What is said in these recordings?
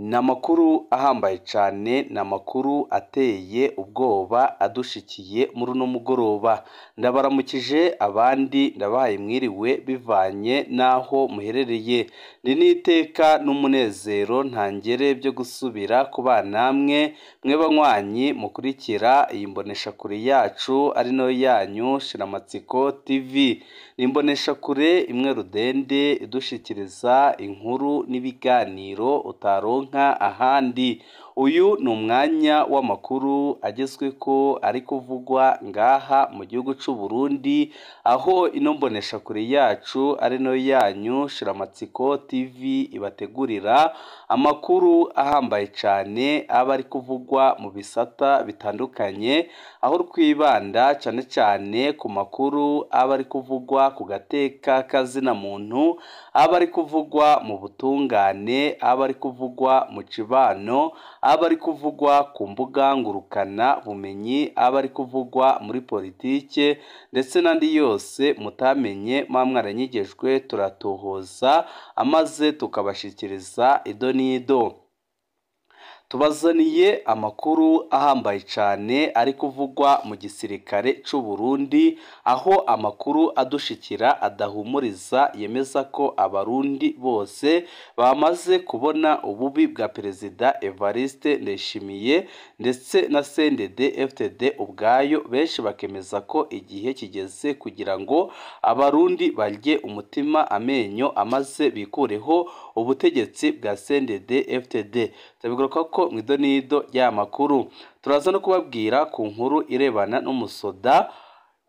Ni amakuru ahambaye cane, ni amakuru ateye ubwoba adushikiye muri uno mugoroba. Ndabaramukije abandi ndabahaye mwiriwe bivanye n'aho muherereye. Ni n'iteka n'umunezero ntangere byo gusubira kubana namwe, mwe banywanyi mukurikira iyi mboneshakure yacu ari nayo yanyu Shiramatsiko TV. Ni imboneshakure imwe rudende idushikiriza inkuru n'ibiganiro utaronka ahandi. Uyu ni umwanya w'amakuru agezweko ari kuvugwa ngaha mu gihugu c'u Burundi, aho ino mboneshakure yacu ari nayo yanyu Shiramatsiko TV ibategurira amakuru ahambaye cane aba ari kuvugwa mu bisata bitandukanye, aho twibanda cane cane ku makuru aba ari kuvugwa ku gateka k'azina muntu, aba ari kuvugwa mu butungane, aba ari kuvugwa mu cibano, aba ari kuvugwa ku mbuga ngurukana bumenyi, aba ari kuvugwa muri politike ndetse n'andi yose mutamenye muba mwaranyigejwe, turatohoza amaze tukabashikiriza ido n'ido. Tubazaniye amakuru ahambaye cane ari kuvugwa mu gisirikare c'u Burundi, aho amakuru adushikira adahumuriza yemeza ko abarundi bose bamaze kubona ububi bwa Perezida Evariste Ndayishimiye ndetse na CNDD FDD ubwayo, benshi bakemeza ko igihe kigeze kugira ngo abarundi barye umutima amenyo amaze bikureho ubutegetsi bwa CNDD FDD. Turabigaruka ko mu idonido y'aya makuru. Turaza no kubabwira ku nkuru irebana n'umusoda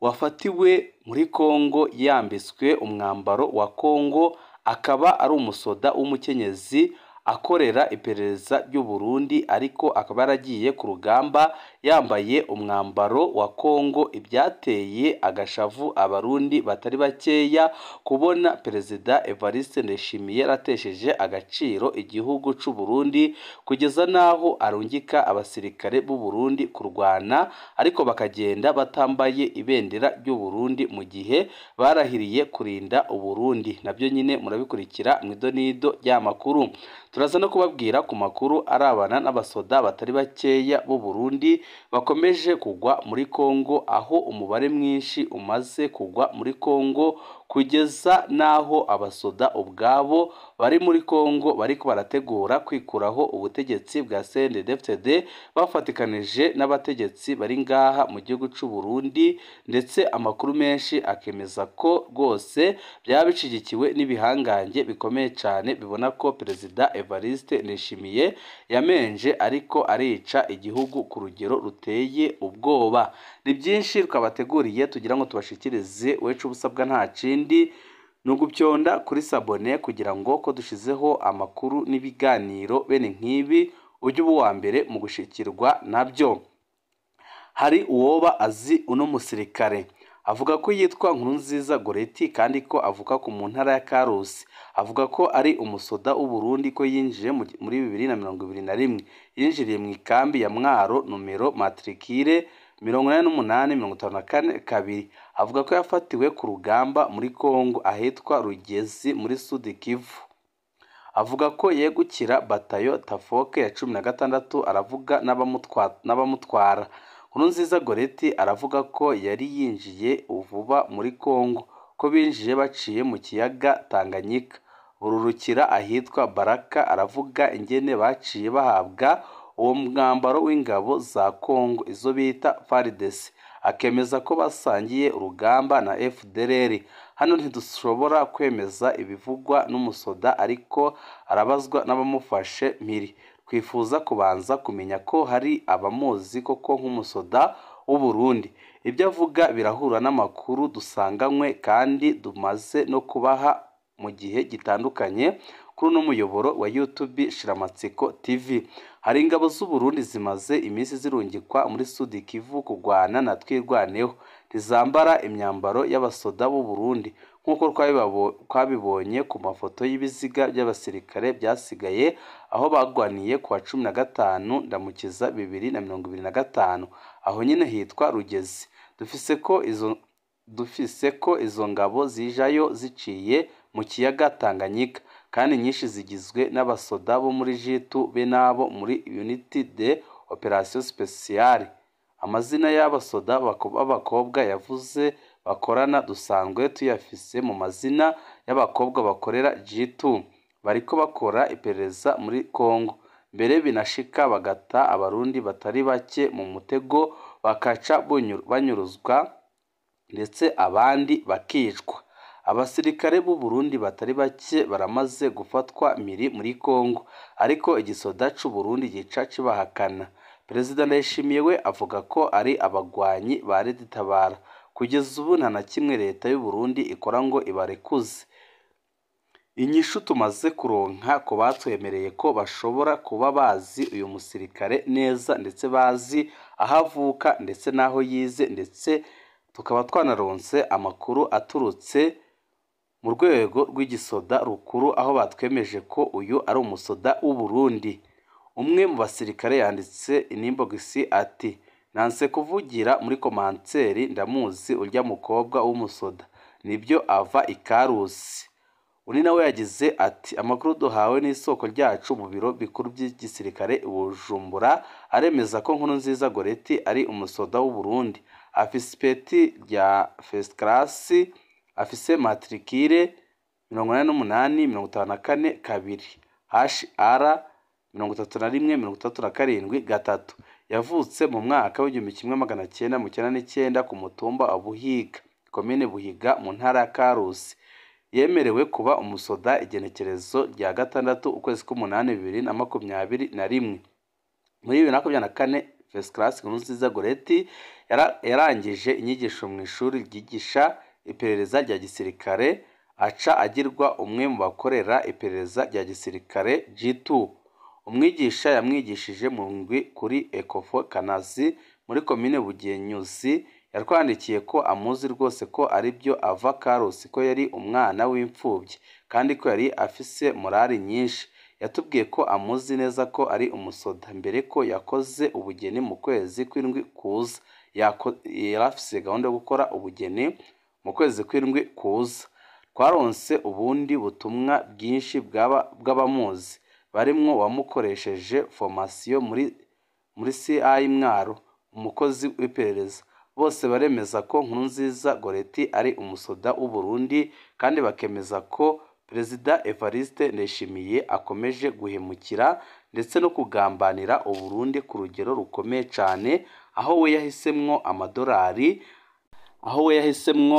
wafatiwe muri Kongo yambitswe umwambaro wa Kongo, akaba ari umusoda w'umukenyezi akorera iperereza ry'u Burundi, ariko akaba yaragiye ku rugamba yambaye umwambaro wa Kongo, ibyateye agashavu abarundi batari bakeya kubona Perezida Evariste Ndayishimiye yaratesheje agaciro igihugu c'u Burundi kugeza n'aho arungika abasirikare b'u Burundi kurwana, ariko bakagenda batambaye ibendera ry'u Burundi mu gihe barahiriye kurinda Uburundi. Nabyo nyine murabikurikira mu idonido ry'amakuru. Turaza no kubabwira ku makuru arabana n'abasoda batari bakeya b'u Burundi bakomeje kugwa muri Kongo, aho umubare mwinshi umaze kugwa muri Kongo kugeza n'aho abasoda ubwabo bari muri Kongo bariko barategura kwikuraho ubutegetsi bwa CNDD-FDD bafatikanije n'abategetsi bari ngaha mu gihugu c'u Burundi, ndetse amakuru menshi akemeza ko rwose byaba bishigikiwe n'ibihangange bikomeye cane bibona ko Perezida Evariste Ndayishimiye yamenje ariko arica igihugu ku rugero ruteye ubwoba. Ni byinshi twabateguriye tugira ngo tubashikirize, wecu ubusabwa nta kindi ni ugupyonda kuri sabone kugira ngo ko dushizeho amakuru n'ibiganiro bene nk'ibi ujye uba uwa mbere mu gushikirwa nabyo. Hari uwoba azi uno musirikare avuga ko yitwa Nkurunziza Goreti kandi ko avuka ku mu ntara ya Karusi. Avuga ko ari umusoda w'u Burundi, ko yinjiye muri 2021, yinjiriye mu ikambi ya Mwaro numero matricule 88 54 2. Avuga ko yafatiwe ku rugamba muri Kongo ahitwa Rugezi muri Sud Kivu. Avuga ko yegukira batayo Tafoke ya 16, aravuga n'abamutwara. Nkurunziza Goreti aravuga ko yari yinjiye vuba muri Kongo, ko binjiye baciye mu kiyaga Tanganyika bururukira ahitwa Baraka. Aravuga ingene baciye bahabwa uwo mwambaro w'ingabo za Kongo izo bita FARDC, akemeza ko basangiye urugamba na FDLR. Hano ntidushobora kwemeza ibivugwa n'umusoda, ariko arabazwa n'abamufashe mpiri. Twifuza kubanza kumenya ko hari abamuzi koko nk'umusoda w'u Burundi. Ibyo avuga birahura n'amakuru dusanganywe kandi dumaze no kubaha mu gihe gitandukanye kuri uno muyoboro wa YouTube Shiramatsiko TV. Hari ingabo z'u Burundi zimaze iminsi zirungikwa muri Sud Kivu kurwana na Twirwaneho, ntizambara imyambaro y'abasoda b'u Burundi nk'uko twabibonye ku mafoto y'ibiziga by'abasirikare byasigaye aho bagwaniye ku wa 15 Ndamukiza 2025, aho nyine hitwa Rugezi. Dufise ko izo ngabo zijayo ziciye mu kiyaga Tanganyika. kandi nyinshi zigizwe n'abasoda bo muri G2 be nabo muri Unité de Opération Spéciale. Amazina y'abasoda b'abakobwa yavuze bakorana dusanzwe tuyafise mu mazina y'abakobwa bakorera G2 bariko bakora iperereza muri Congo. Mbere binashika bagata abarundi batari bake mu mutego, bakaca banyuruzwa ndetse abandi bakicwa. Abasirikare b'u Burundi batari bake baramaze gufatwa miri muri Congo, ariko igisoda c'u Burundi gica kibahakana. Perezida Ndayishimiye we avuga ko ari abagwanyi ba Red Tabara. Kugeza ubu nta na kimwe leta y'u Burundi ikora ngo ibarekuze. Inyishu tumaze kuronka ku batwemereye ko bashobora kuba bazi uyu musirikare neza, ndetse bazi aho avuka ndetse n'aho yize, ndetse tukaba twanaronse amakuru aturutse mu rwego rw'igisoda rukuru, aho batwemeje ko uyu ari umusoda w'u Burundi. Umwe mu basirikare yanditse inbox ati: "Nanse kuvugira muri commentaire, ndamuzi urya mukobwa w'umusoda, nibyo ava i Karusi." Undi nawe yagize ati: "Amakuru duhawe n'isoko ryacu mu biro bikuru by'igisirikare i Bujumbura aremeza ko Nkurunziza Goretti ari umusoda w'u Burundi, afise ipeti rya first class, afise matricule 88 54 2 HR 31 67 3. Yavutse mu mwaka w'1999 ku mutumba wa Buhiga, komine Buhiga, mu ntara ya Karusi. Yemerewe kuba umusoda igenekerezo rya 6 ukwezi k'umunani 2021. Muri 2024 First Class Nkurunziza Goretti yarangije inyigisho mu ishuri ryigisha iperereza rya gisirikare, aca agirwa umwe mu bakorera iperereza rya gisirikare G2. Umwigisha yamwigishije mu ndwi kuri Ecofo Kanazi muri komine Bugenyuzi yatwandikiye ko amuzi rwose, ko aribyo ava Karusi, ko yari umwana w'imfubyi kandi ko yari afise morali nyinshi. Yatubwiye ko amuzi neza, ko ari umusoda, mbere ko yakoze ubugeni mu kwezi kw'indwi kuza. Yari afise gahunda yo gukora ubugeni mu kwezi kw'indwi kuza. Twaronse ubundi butumwa bwinshi bw'abamuzi, barimwo uwamukoresheje formation muri CI Mwaro, umukozi w'iperereza. Bose baremeza ko Nkurunziza Goretti ari umusoda w'u Burundi, kandi bakemeza ko Perezida Evariste Ndayishimiye akomeje guhemukira ndetse no kugambanira u Burundi ku rugero rukomeye cane, aho we yahisemwo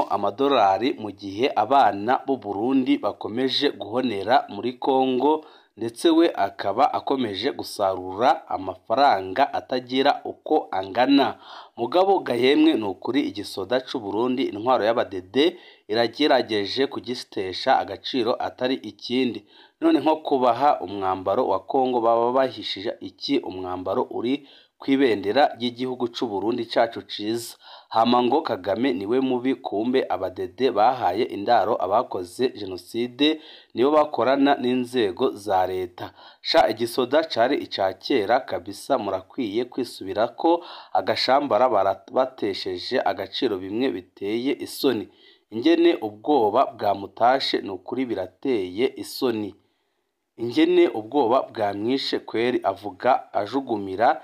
amadolari mu gihe abana b'u Burundi bakomeje guhonera muri Congo, ndetse we akaba akomeje gusarura amafaranga atagira uko angana. Mugabo gahemwe, ni ukuri igisoda c'u Burundi, intwaro y'abadede iragerageje kugitesha agaciro atari ikindi. None nko kubaha umwambaro wa Congo baba bahishije iki, umwambaro uri kw'ibendera ry'igihugu c'u Burundi cacu ciza? Hama ngo Kagame niwe mubi, kumbe abadede bahaye indaro abakoze jenoside nibo bakorana n'inzego za leta. Sha, igisoda cari ica kera kabisa, murakwiye kwisubirako. Agashambara barabatesheje agaciro bimwe biteye isoni. Ingene ubwoba bwamutashe, ni ukuri birateye isoni. Ingene ubwoba bwamwishe kweri, avuga ajugumira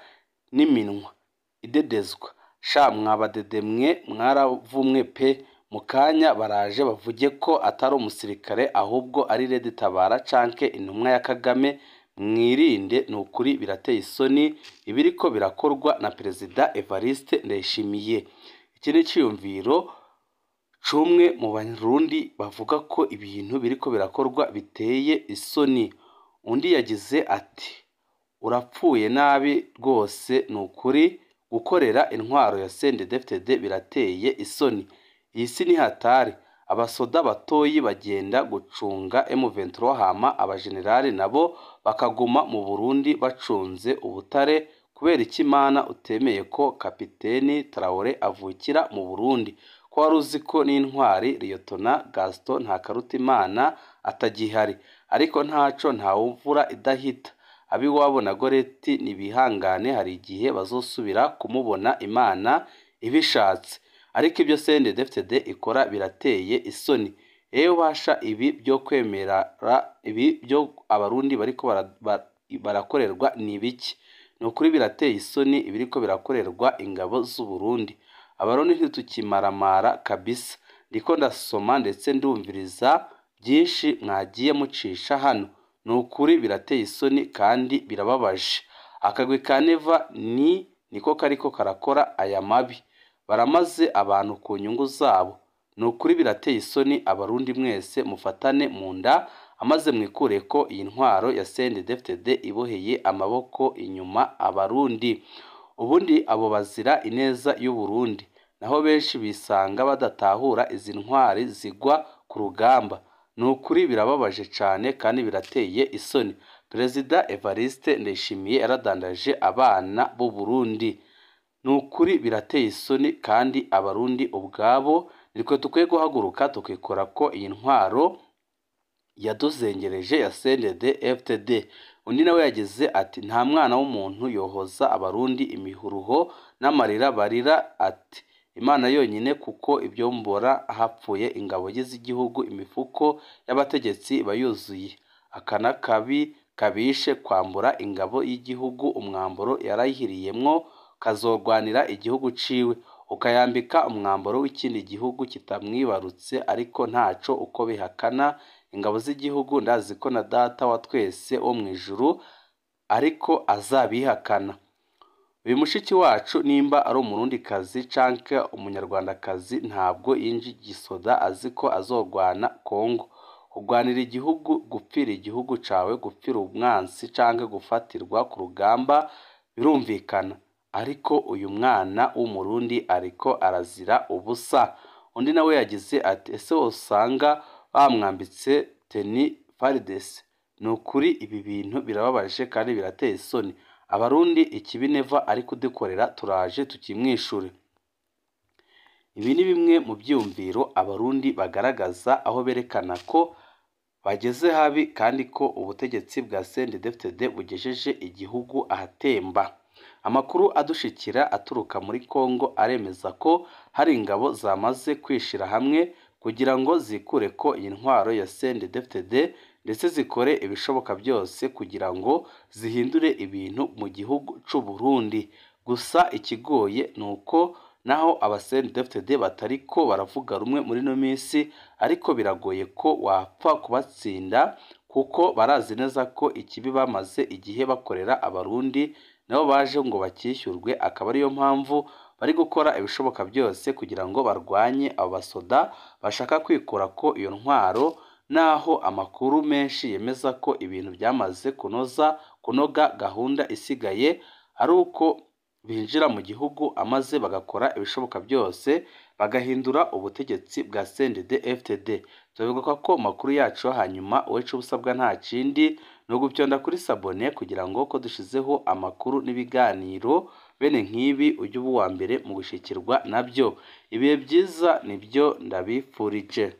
n'iminwa idedezwa. Sha, mwabadede mwe, mwaravumwe pe. Mu kanya baraje bavuge ko atari umusirikare, ahubwo ari Red Tabara canke intumwa ya Kagame. Mwirinde, ni ukuri birateye isoni ibiriko birakorwa na Perezida Evariste Ndayishimiye. Iki ni iciyumviro c'umwe mu barundi bavuga ko ibintu biriko birakorwa biteye isoni. Undi yagize ati: "Urapfuye nabi rwose, ni ukuri gukorera intwaro ya CNDD-FDD birateye isoni. Iyi si ni hatari, abasoda batoyi bagenda gucunga M23, hama abajenerali nabo bakaguma mu Burundi bacunze ubutare. Kubera iki Mana utemeye ko kapiteni Traore avukira mu Burundi, ko wari uzi ko n'intwari Liyetona Gaston Ntakarutimana atagihari? Ariko ntaco, ntawuvura idahita. Ab'iwabo na Goretti nibihangane, hari igihe bazosubira kumubona Imana ibishatse. Ariko ibyo CNDD-FDD ikora birateye isoni." Ewe basha, ibi byo kwemera ibi byo Abarundi bariko barakorerwa ni ibiki? Ni ukuri birateye isoni ibiriko birakorerwa ingabo z'u Burundi. Abarundi ntitukimaramara kabisa. Ndiko ndasoma ndetse ndumviriza byinshi mwagiye mucisha hano. Ni ukuri birateye isoni kandi birababaje. Akagwi ka Neva ni niko kariko karakora aya mabi. Baramaze abantu ku nyungu zabo. Ni ukuri birateye isoni. Abarundi mwese mufatane mu nda, amaze mwikure ko iyi ntwaro ya CNDD-FDD iboheye amaboko inyuma Abarundi. Ubundi abo bazira ineza y'u Burundi. Naho benshi bisanga badatahura izi ntwari zigwa ku rugamba. Ni ukuri birababaje cane kandi birateye isoni. Perezida Evariste Ndayishimiye yaradandaje abana b'u Burundi. Ni ukuri birateye isoni, kandi Abarundi ubwabo nitwe dukwiye guhaguruka tukikora ko iyi ntwaro yaduzengereje ya CNDD-FDD. Undi nawe yagize ati nta mwana w'umuntu yohoza Abarundi imihuruho n'amarira barira, ati Imana yonyine, kuko ibyo mbora hapfuye ingabo z'igihugu imifuko y'abategetsi iba yuzuye. Aka n'akabi kabishe kwambura ingabo y'igihugu umwambaro yarayihiriyemwo kazorwanira igihugu ciwe, ukayambika umwambaro w'ikindi gihugu kitamwibarutse. Ariko ntaco uko bihakana ingabo z'igihugu, ndazi ko na Data wa twese wo mw'ijuru ariko azabihakana. Uyu mushiki wacu nimba ari Umurundikazi canke Umunyarwandakazi, ntabwo yinjiye igisoda azi ko azorwana Kongo. Kurwanira igihugu, gupfira igihugu cawe, gupfira umwansi canke gufatirwa ku rugamba birumvikana, ariko uyu mwana w'Umurundi ariko arazira ubusa. Undi nawe yagize ati ese wosanga bamwambitse tenue FARDC? Ni ukuri ibi bintu birababaje kandi birateye isoni. Abarundi ikibi Neva ari kudukorera turaje tukimwishure. Ibi ni bimwe mu byiyumviro Abarundi bagaragaza, aho berekana ko bageze habi kandi ko ubutegetsi bwa CNDD-FDD bugejeje igihugu ahatemba. Amakuru adushikira aturuka muri Kongo aremeza ko hari ingabo zamaze kwishira hamwe kugira ngo zikure ko iyi ntwaro ya CNDD-FDD, ndetse zikore ibishoboka byose kugira ngo zihindure ibintu mu gihugu c'u Burundi. Gusa ikigoye ni uko naho aba CNDD-FDD batariko baravuga rumwe muri ino minsi, ariko biragoye ko wapfa kubatsinda, kuko barazi neza ko ikibi bamaze igihe bakorera Abarundi nabo baje ngo bakishyurwe, akaba ariyo mpamvu bari gukora ibishoboka byose kugira ngo barwanye abo basoda bashaka kwikura ko iyo ntwaro. Naho amakuru menshi yemeza ko ibintu byamaze kunoga, gahunda isigaye ari uko binjira mu gihugu amaze bagakora ibishoboka byose bagahindura ubutegetsi bwa CNDD-FDD. Turabibuka ko makuru yacu hanyuma uwacu ubusabwa nta kindi ni ugupyonda kuri s'abonner kugira ngo ko dushizeho amakuru n'ibiganiro bene nk'ibi ujye uba uwa mbere mu gushikirwa nabyo. Ibihe byiza nibyo ndabifurije.